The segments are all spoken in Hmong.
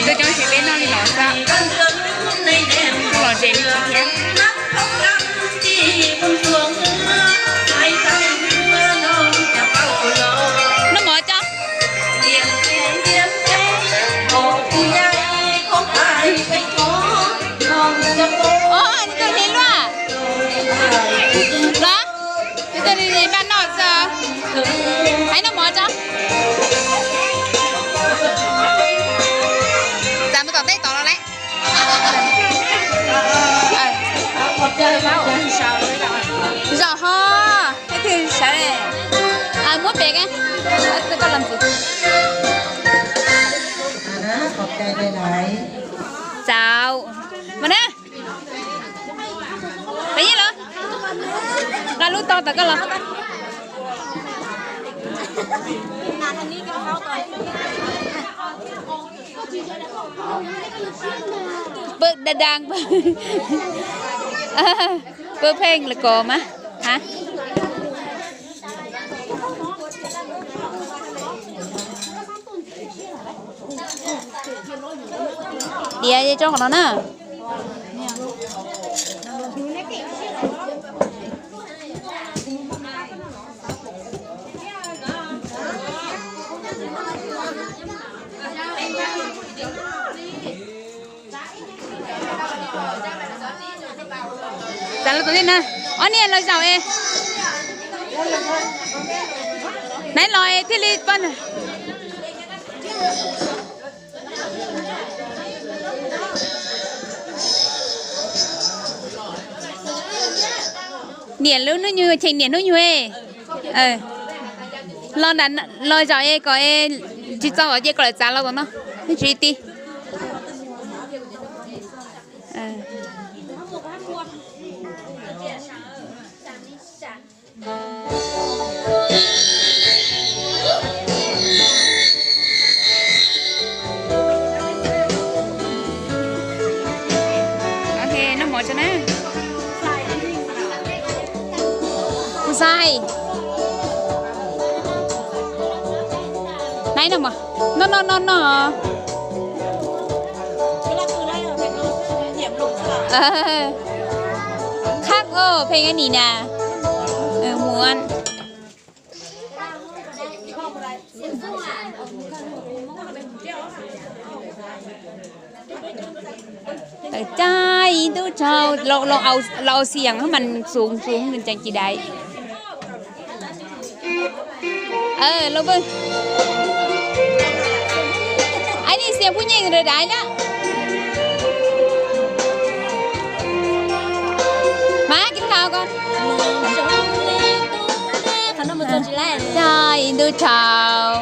Tuaj coob ces peb noj li no xwb. Tuaj los ze me ntsis thiab. Noj mov tso. Os, tus hli luaj los, tus hli npaj noj tso. Hais noj mov tso. Txav mus tom teb tod los lawm. Zaum ho, ib tug sawv, muab pem koj los ntxiv. Txav, mas na, peb yeej los nqa lub to tom koj los. Pw da da, pw pheej lawm ko mas. Ha, diav tso qhov no na. Txav los tom tej na, ob niag los zaum es, naiv los es thiaj li poj. Niam lub hnub nyoog cheem niam hnub nyoog. Los, los zaum es kom tsis txog tom ces kom lawv txav los tom no, tsis ti. Ok, noj mov tso na. Kuv xav hais, naiv noj mov, noj noj noj noj. Khab, pheej ib nim na, muab. Caij ib ntuj tsaug, los xiam mas txuv txuv nws tseem ci daiv. Los pw. Ai ni xiam phu nyeej rau daiv na. Mas kib khau ko. Caij ib ntuj tsaug,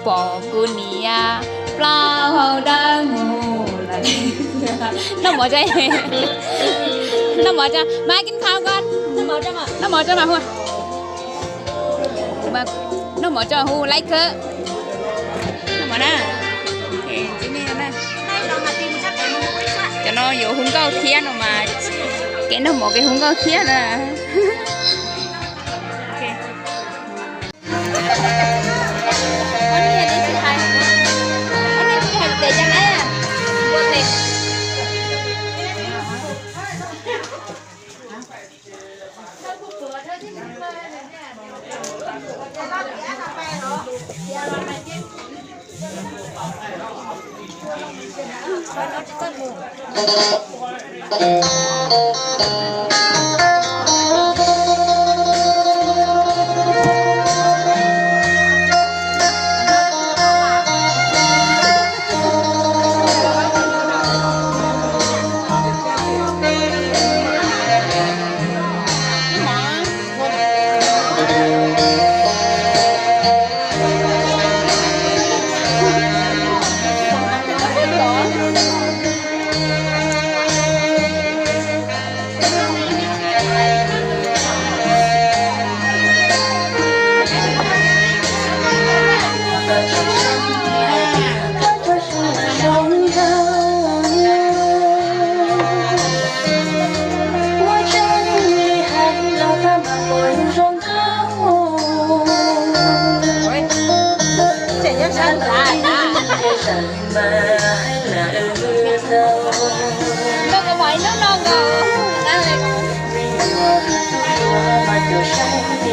pom kuv niam plaub hau dawb mus lawm. Noj mov tso, noj mov tso, mas kib khau ko. Noj mov tso mas hu. Noj mov tso hu laib kawg. Noj mov na. Cov no yuav hu nkauj thiab no mas, kev noj mov kev hu nkauj thiab na.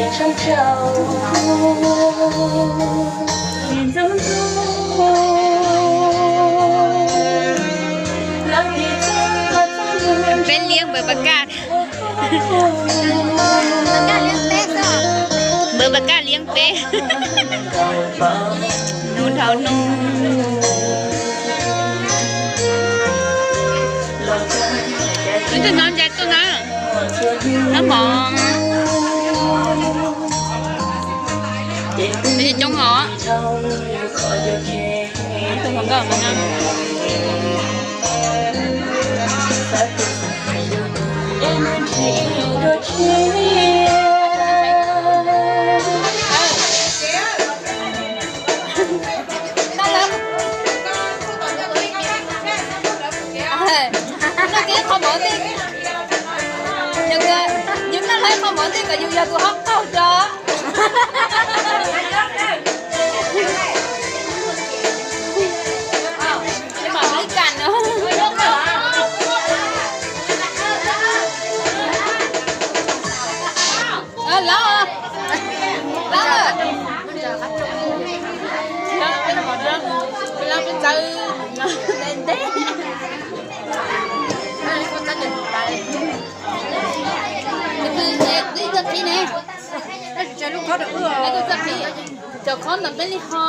Peb liab npawg Pas Kaj. Npawg Pas Kaj liab peb. Nus dhau nus. Tus no ncaim tuaj na. Nab mov. Coob os. Tus hluas nkauj no na. Noj ib qho mov ntej, yus noj ib qho mov ntej kom yus yog tus hauv paug tso. Mam li kam no. Lawm, lawm, lawm peb txawv ntev ntev. Ib txoj qhib ne, ib txoj qhib, cov khob ntawd peb li ho.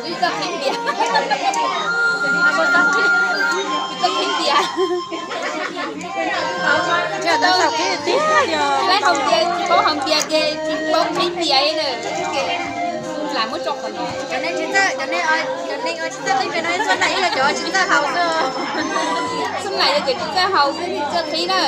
Ib txoj qhib npias, ib txoj qhib npias. Lawv hau npias tsis paub hau npias ces tsis paub qhib npias li na. Lam muab tso qhov no. Cov neeg tsis txawj, cov neeg, cov neeg tsis txawj qhib npias no txhua ntawm ib los cov tsis txawj haus xwb. Xub lam yog cov tsis txawj haus xwb tsis txawj qhib na.